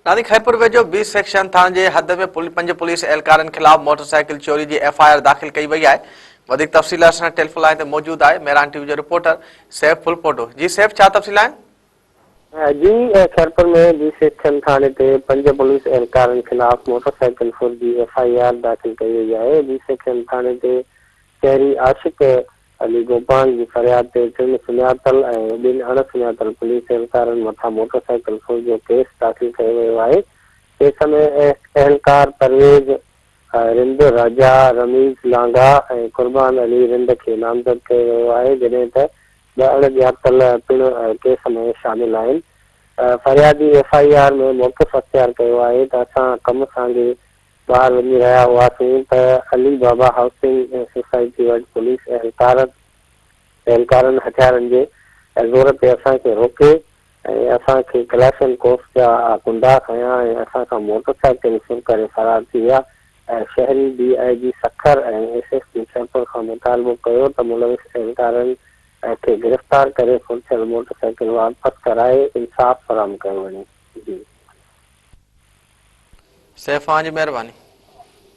ناظرين خيرپور ويجهو B section ٿاڻي جي حد ۾ پنج پوليس اهلڪارن خلاف موٽر سائيڪل چوري جي ايف I R داخل ڪئي وئي آهي. وڌيڪ تفصيل اسان سان ٽيليفون لائين تي موجود آهي مهراڻ ٽي وي جو رپورٽر سيف ڦلپوٽو جي سيف ڇا تفصيل آهن؟ جي خيرپور ۾ بي سيڪشن ٿاڻي تي پنج پوليس اهلڪارن خلاف موٽر سائيڪل ڦر جي ايف I R داخل ڪئي وئي آهي. بي سيڪشن ٿاڻي تي شهري عاشق علي گوپانگ جي فرياد تي ٽن سڃاتل ۽ ٻن اڻ سڃاتل پوليس اهلڪارن مٿان موٽر سائيڪل ڦر جو ڪيس داخل ڪيو ويو آهي. ڪيس ۾ اهلڪار پرويز رند، راجا رميز لانگاهه ۽ قربان علي رند کي نامزد ڪيو ويو آهي، جڏهن ته ٻه اڻ ڄاتل پڻ ڪيس ۾ شامل آهن. فريادي ايف I R ۾ موقف اختيار ڪيو آهي ته اسان ڪم سانگي ٻاهر وڃي رهيا هئاسين ته علي بابا هائوسنگ سوسائٽي وٽ پوليس اهلڪارن هٿيارن جي زور تي اسان کي روڪي ۽ اسان کي ڪلاشن ڪوف جا ڪنڊا کنيا ۽ اسان کان موٽر سائيڪل ڦر ڪري فرار ٿي ويا. شهري D I G Sukkur ۽ S S P Khairpur کان مطالبو ڪيو ته ملوث اهلڪارن کي گرفتار ڪري ڦر ٿيل موٽر سائيڪل واپس ڪرائي انصاف فراهم ڪيو وڃي. جي. سيف اوهان جي مهرباني.